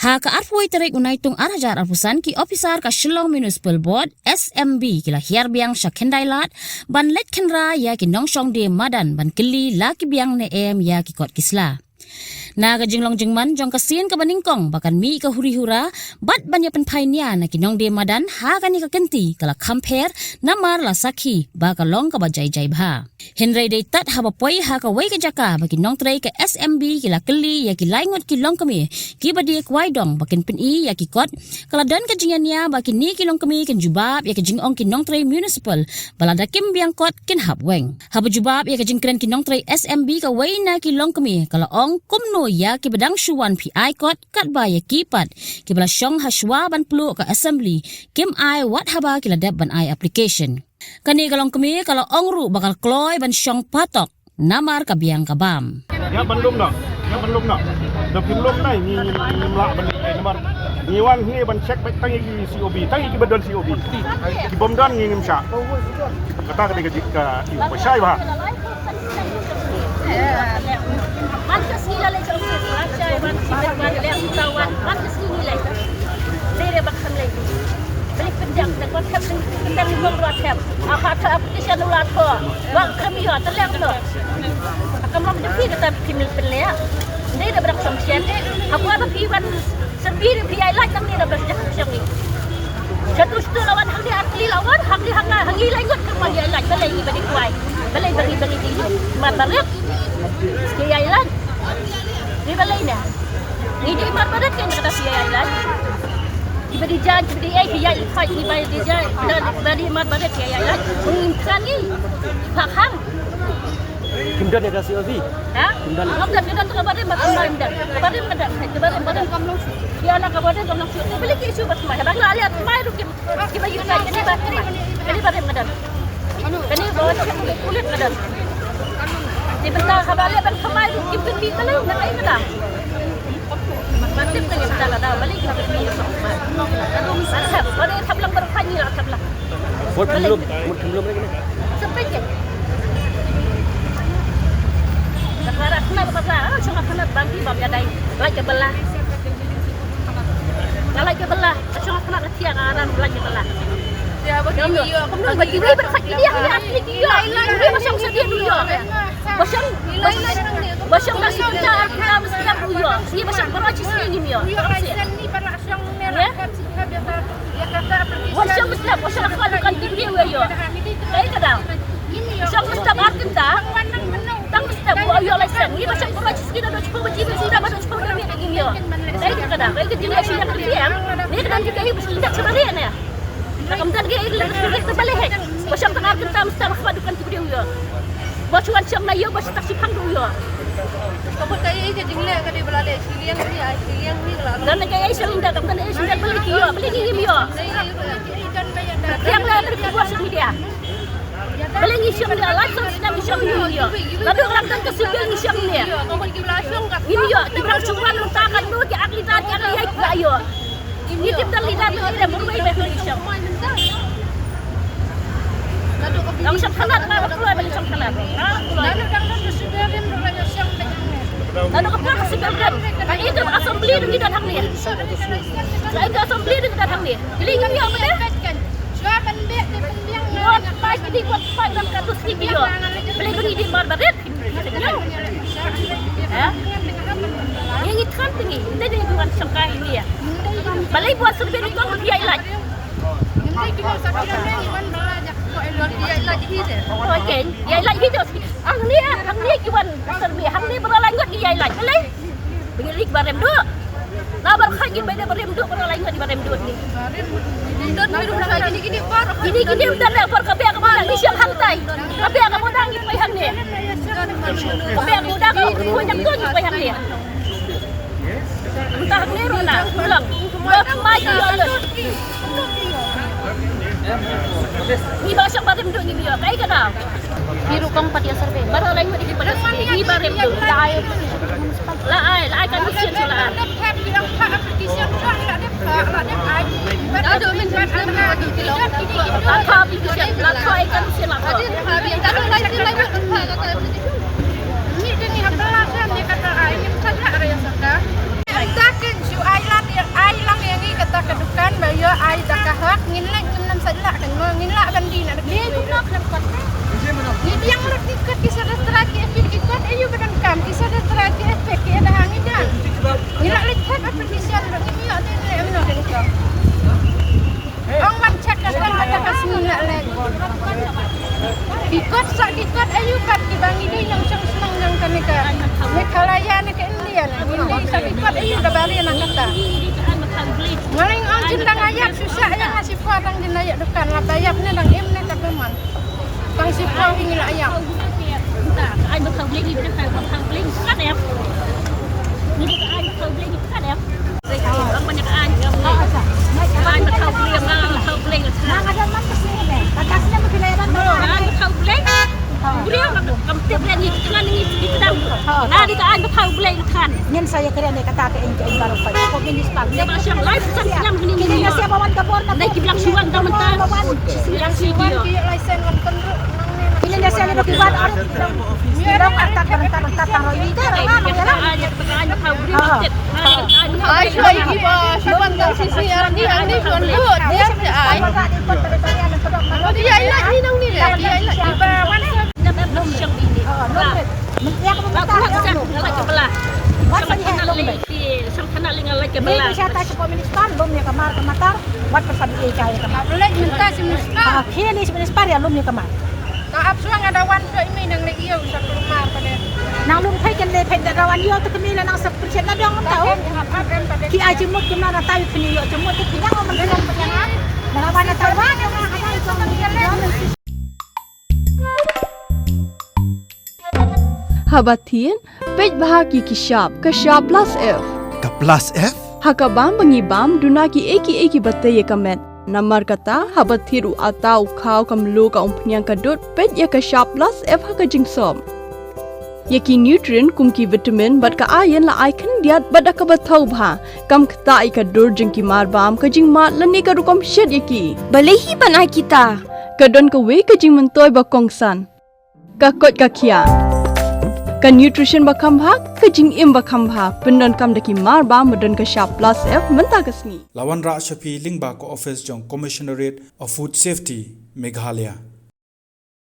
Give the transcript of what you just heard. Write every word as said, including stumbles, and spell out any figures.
Ha ka arphew tarik u Naitung ar hajar arphew san, ki ophisar ka Shillong Municipal Board, S M B, ki la hiar biang sha Khyndai Lad ban leit khynra ïa ki nongshong die madan ban kylli la ki biang ne em ïa ki kot ki sla. Na ka jinglong jingman jong ka sien kaba nyngkong ba kan mih ka huri hura bad ban ïa pynphai nia na ki nongdie madan ha kane ka kynti ka la kham pher namar la sakhi ba ka long kaba jai jai bha. Hynrei dei tad haba poi ha kawei ka jaka ba ki nongtrei ka S M B ki la kylli ïa ki lai ngut ki longkmie kiba die kwai dong ba kin pyni ïa ki kot, ka la don ka jingïania ba kine ki longkmie kin jubab ïa ka jingong ki nongtrei municipal ba lada kim biang kot kin hap weng. Haba jubab ïa ka jingkren ki nongtrei S M B, kawei na ki longkmie ka la ong kumno ïa kiba dang shu wan phi ai kot katba ïa ki pat kiba la shong ha shuwa ban pluh ka assembly kim ai wat haba ki la dep ban ai application. Kane ka longkmie ka la ong ruh ba ka la kloi ban shong patok namar ka biang ka bam. Ïa ban lum noh, ïa ban lum noh. Da phim lum nai ngi, ngi, ngim lah ban, eh, namar ngi wan ngi ban check beit tang ïa ki C O B, tang ïa kiba don C O B. Ki bym don ngi ngim shah. Kata ka dei ka jik ka, ïa, ba shai bha. Man ka sngi la leit sha office, wan shai, wan shai, wan leh uta, wan, man ka sngi ngi leit. Dei re bad kham leit. Beli pynjak, tang wan kham leit, tang wan ruat kham. Aha, ta application u la thoh. Wan kham ïa, ta leh to. Ka mom te phi kata phi mil pynleh. Dei re bad kham shen. Haba ta phi wan Syrbi ri phi ïa lait tang ni na bas jak shong ni. Shatu shatu lawan hangne ar kli lawan hangne hangne hangne lai ngut kum ïa lait balei ni bani kwai. Balei bani bani di. Mat barit. Ki ïa lait. Ni balei ni. Ni di mat barit kan kata phi ïa lait. Ki bani jan ki bani ai ki ïa lait ni bani di jan. Bani mat barit ki ïa lait. Ni kan ni. Phak hang. Kim don ïa ka C O V? Ha? Kim don. Ngam don, ngam don, ka barim ba, ka barim ba don. Ka barim ba don. Ïa la ka barim kam long shu. Beli ki shu ba tmai. Ba la ïa tmai ruh kim. Kim ba ïa tmai, kane ba tmai. Kane barim ba don. Kane ba don, kane kulit ba don. Di benda ka ba la ban tmai ruh kim pynbi ka la na ka ïa ka da. Ba tip ka ïa ka da la da. Beli kim pynbi ka. Ba tip, ba tip lang ba tmai ni la tip lang. Mut kham lum, mut kham lum lagi ni. Sampai je. Dah kelar aku nak berkata, ah, cuma kena bagi bab ya dai. Lagi belah. Lagi belah. Cuma kena lagi yang arang lagi belah. Ya, bagi dia, bagi dia berkat dia, ya, asli dia. Dia macam sedih dia. Macam, macam, macam dah sedih dia, dia mesti dia. Dia macam bermacam sini dia. Ni para Wan shong mesti, wan shong khmat dukan ki briew ïa. Dei ka dang. Shong mesti ar kynta. Tang mesti buh ïa lai seng. Ngi ba shong ba shong kita ba shong ba shong ba shong ba shong ba shong. Dei ka dang. Dei ka ding ïa shong ïa ka dang. Ni ka dang kita ïa ba shong ïa ka dang. Kam dang ïa ïa ka dang. Ba shong tang ar kynta mesti khmat dukan ki briew ïa. Ba shong wan shong na ïa ba shong tak shipang du ïa. Ka bot ka ïa ka jingleh ka dei ba la leh. Shiliang ni ai shiliang ni la. Dan ka ïa shiliang da kam kan ïa shiliang beli ki ïa beli ki ïa. Yang la beli ki buat sini dia. Beli ngi shong dia, lai song snem ngi shong ngi ïa. Lalu orang kan ka sibel ngi shong dia. Ngi ïa, ki brang chuan uta kan tu ki akli ta ki akli ai ka ïa. Ngi tip dang leader ngi ïa murmai ba ngi shong. Dang shong khalat ma ba kloi ba ngi shong khalat. Lalu ka pang sibel rim. Ka itu assembly ngi dan hangne. Ka itu assembly ngi dan hangne. Beli ngi ïa. Buat pai kidi buat pai dang ka tu sigi ïa. Beli beli di mar barit. Ha? Ngi ngi than tingi. Nda dei buat sangkai ni ïa. Beli buat survey ni kong ïa ilaj. Okay, ïa ilaj hi tu. Ang ni, ang ni ki wan survey, ang ni beralai ngot ïa ilaj. Beli. Beli lik barem duk. Na bar kha ki bede barem duk, bar lai ngi barem duk ni. Kini kini udah le por ka bia ka bodang ngi siang hang tai. Ka bia ka bodang ngi pai hang ni. Ka bia ka bodang ka ko nyang tu ngi pai hang ni. Entah ni ru na pulang. Ba mai ki lut. Ngi ba siang barem duk ngi ïa kai ka da. Ni ru kong pat ïa survey. Bar lai ngi di pada ngi barem duk. La ai. La ai, la ai kan mission la ai. La tha application, la tha ai kan mission la tha. Taken shu ai lad ïa Sa ki kot aïu pat kiba ngi dei nongshong shnong jong kane ka Meghalaya ne ka India ne. Ngi dei sa ki kot aïu da ba ri na kata. Nga leng ong jin dang ïap shisha ïa nga shipor dang jin ïa dukan la ba ïap ne dang im ne ka duman. Tang shipor ngi la ïap. Ngin sa ïa kren ïa kata ka ïing ka ïing baroh. Kine ïa sia ïa ki wan da mynta. Kine ïa sia ïa ki wan ar. Ki long artat artat artat aroi ïa ka. Ai, ai, ai. Wat sa ïa lum. Lum ïa ka mar ka matar, wat pyrshah ïa ka ïa ka mar. Leit mynta shi munisipal. Ah, khie leit shi munisipal ïa lum ïa ka mar. Ka ap shuwa nga da wan to imi nang leit ïew sha kulmar pade. Nang lum phai kan leit phai da wan ïew to kami la nang sa pyrshah na dong tau. Ki ai jingmut kim na na tai kini ïew jingmut ki nang wan pyrshah pyrshah. Na wan na tai wan. Haba thied, peit bha ki ki shap, ka shap plus F. Ka plus F? Ha ka bam ba ngi bam, duna ki ei ki ei kiba tei ïa ka met. Namar kata, haba thied u ata, u khaw, ka mluh, ka umphniang, ka dud, peit ïa ka shap plus F ha ka jingsop. Ïa ki nutrient kum ki vitamin bad ka iron la ai khyndiat bad da kaba thaw bha. Kam ktah ïa ka dur jong ki mar bam, ka jingmad lane ka rukom shet ïa ki. Balei hi ban ai kita? Ka don kawei ka jingmyntoi ba kongsan. Ka koit ka khiah. Ka nutrition ba kham bha, ka jingim ba kham bha. Pyndonkam da ki mar bam ba don ka shap plus F mynta ka sngi. La wanrah sha phi lyngba ka office jong Commissionerate of Food Safety, Meghalaya.